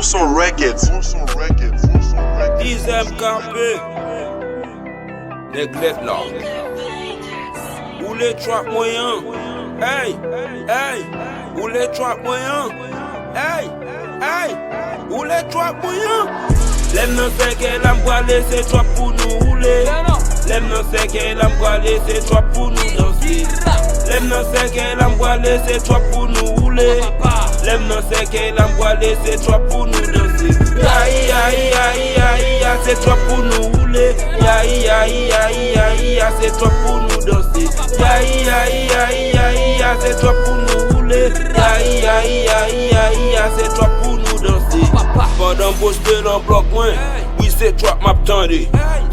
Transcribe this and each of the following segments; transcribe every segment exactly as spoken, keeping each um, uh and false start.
Son Records. Son Records. Son Records. Dizèm kanpe. Nèg lèt la. Woule trap mwen an. Hey, hey. Woule trap mwen an. Hey, hey. Woule trap mwen an. Lè m nan sèkèy la m pwale se trap pou nou woule. Lè m nan sèkèy la m pwale se trap pou nou danse. Lè m nan sèkèy la m pwale se trap pou nou woule. Lè m nan sèkèy la m pwale se trap pou nou danse. Yayi yayi yayi yayi ya se trap pou nou woule. Yayi yayi yayi yayi ya se trap pou nou danse. Yayi yayi yayi yayi ya se trap pou nou woule. Yayi yayi yayi yayi ya se trap pou nou danse. Pandan m poste nan blòk mwen, wi se trap m ap tande.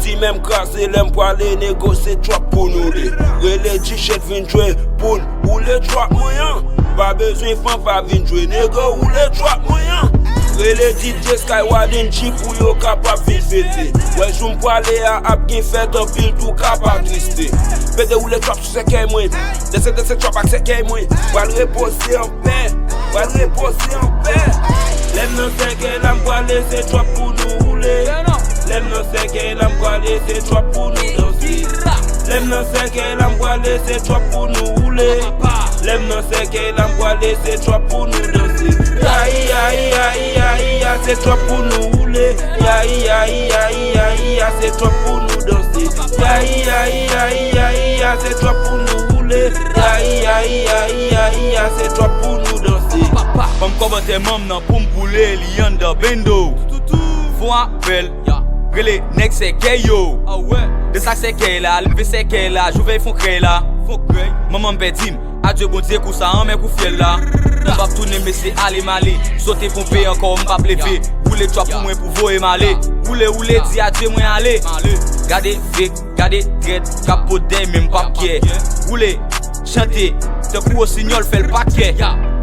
Ti men m kraze lè m pwale nego se trap pou nou li. Rele T-shirt vin jwe pou n woule trap mwen an. Pa bezwen fanfa vin jwe nego woule trap mwen an. Rele D J Sky Warden G pou yo kapab vin fete. Wè jou m pwale a ap gen fèt anpil tou ka pa triste. Pete woule trap sou sèkèy mwen. Danse danse trap ak sèkèy mwen. Pral repoze anpè. Pral repoze anpè. Lè m nan sèkèy la m pwale se trap pou nou woule. Lè m nan sèkèy la m pwale se trap pou nou danse. Lè m nan sèkèy la m pwale se trap pou nou woule. Lè m nan sèkèy la m pwale se trap pou nou danse. Yayi yayi yayi yayi ya se trap pou nou woule. Yayi yayi yayi yayi ya se trap pou nou danse. Yayi yayi yayi yayi ya se trap pou nou woule. Yayi yayi yayi yayi ya se trap pou nou danse. Ban m kòmantè manm nan pou m boule li anndan bendo. Fon apèl, rele nèg sèkèy yo. De sa sèkèy la, leve sèkèy la, jouvèy fon krèy la. Manman m pèdi m, adye Bondye kou sa anmè kou fyèl la. M p ap tounen mesye ale m ale, sote ponpe ankò m p ap leve. Woule trap pou mwen pou voye m ale. Woule woule di adye mwen ale. Gade fake, gade trèt k ap pot dèy men m p ap kyè. Woule, chante, tankou wosinyòl fè l pa kè.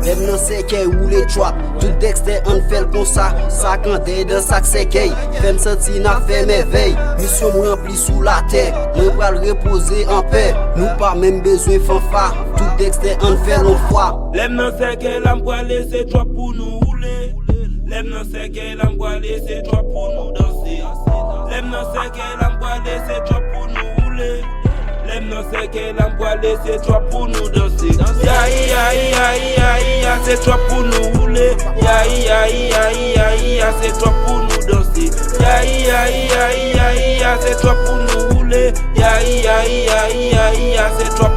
Lè m nan sèkèy woule trap, tout dèkstè ann fè l konsa. Sa k andèy dan sa k sèkèy, fè m santi n ap fè mèvèy. Misyon m ranpli sou latè, mwen pral repoze anpè. Nou pa menm bezwen fanfa, tout dèkstè ann fè l on fwa. Lè m nan sèkèy la m pwale se trap pou nou woule. Lè m nan sèkèy la m pwale se trap pou nou danse. Lè m nan sèkèy la m pwale se trap pou nou woule. Lè m nan sèkèy la m pwale se trap pou nou danse. Yayi yayi yayi yayi ya se trap pou nou woule. Yayi yayi yayi yayi ya se trap pou nou danse. Yayi yayi yayi yayi ya se trap pou nou woule. Yayi yayi yayi yayi ya se trap